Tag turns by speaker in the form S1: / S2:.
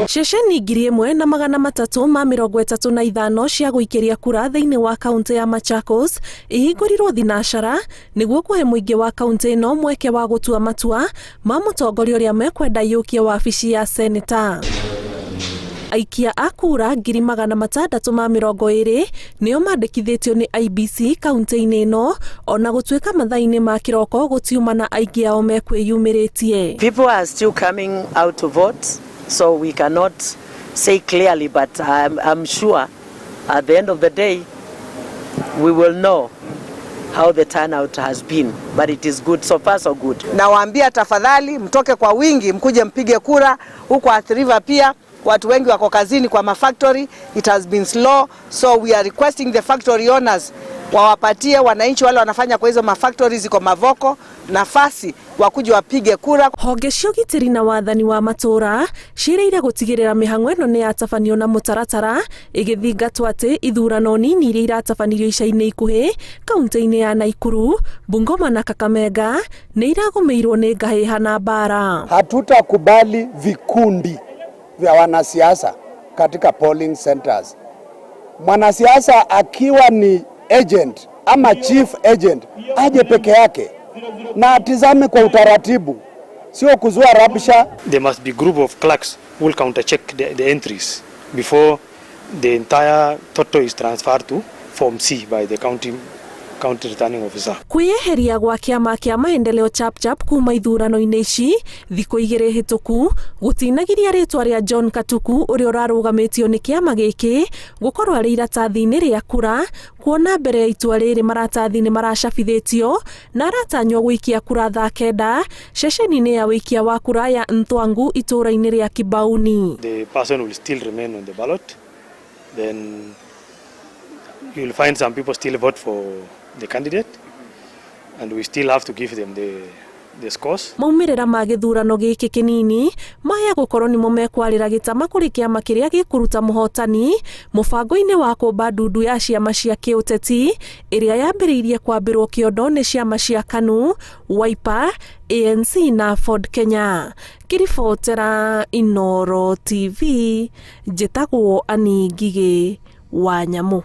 S1: Ceceni 1335 cia gũikĩria kura thĩinĩ wa kaunti ya Machakos ihingũrirwo thinacara nĩguo kũhe mũingĩ wa kaunti ĩno mweke wa gũtua matua ma mũtongoria ũrĩa mekwenda aiyũkie wabici ya seneta. Aikia a kura 620,000 nĩo mandĩkithĩtio nĩ IEBC kaunti-inĩ ĩno ona gũtuĩka mathaa-inĩ ma kĩroko gũtiuma na aingĩ ao mekwĩyumĩrĩtie.
S2: People are still coming out to vote, so we cannot say clearly, but I'm sure at the end of the day we will know how the turnout has been, but it is good so far, so good.
S3: Nawaambia tafadhali mtoke kwa wingi, mkuje mpige kura. Huko Athi River pia watu wengi wako kazini kwa mafactory, it has been slow, so we are requesting the factory owners wawapatie wananchi wale wanafanya kwa hizo mafactory ziko Mavoko nafasi wakuje wapige kura.
S1: Honge cia ũgitĩri na wathani wa matũũra ciĩrĩire gũtigĩrĩra mĩhang'o ĩno nĩ yatabanio na mũtaratara, ĩgĩthingatwo atĩ ithurano nini iria iratabanirio ica-inĩ ikuhĩ kaunti-inĩ ya Naikuru, Bungoma na Kakamega nĩ iragũmĩirwo nĩ ngahĩha na mbara.
S4: Hatutakubali vikundi vya wanasiasa katika polling centers. Mwanasiasa akiwa ni agent ama chief agent aje peke yake na atizame kwa utaratibu, sio kuzua rabsha.
S5: There must be group of clerks who will counter check the entries before the entire total is transferred to Form C by the county returning officer.
S1: Kwĩyeheria gwa kĩama kĩa Maendeleo Chapchap kuma ithurano-inĩ ici thikũ igĩrĩ hĩtũku gũtinagiria rĩtwa rĩa John Katuku ũrĩa ũrarũgamĩtio nĩ kĩama gĩkĩ gũkorwo arĩ iratathi-inĩ rĩa kura, kuona mbere ya itua rĩrĩ maratathi nĩ maracabithĩtio na aratanywo gũikia kura thaa 9 ceceni-inĩ ya wĩikia wa kura ya Ntwangu itũũra-inĩ rĩa Kibauni.
S5: The person will still remain on the ballot. Then you will find some people still vote for the candidate, and we still have to give them the scores.
S1: Maumĩrĩra ma gĩthurano gĩkĩ kĩnini maya gũkorwo nĩmo mekwarĩra gĩtama kũrĩ kĩama kĩrĩa gĩkũruta mũhotani mũbango-inĩ wa kũmba ndundu ya ciama cia kĩũteti ĩrĩa yambĩrĩirie kwambĩrwo kĩondo nĩ ciama cia KANU, Wiper, ANC na Ford Kenya. Ngĩribotera Inooro TV, njĩtagwo Annie Ngigĩ wa Nyamũ.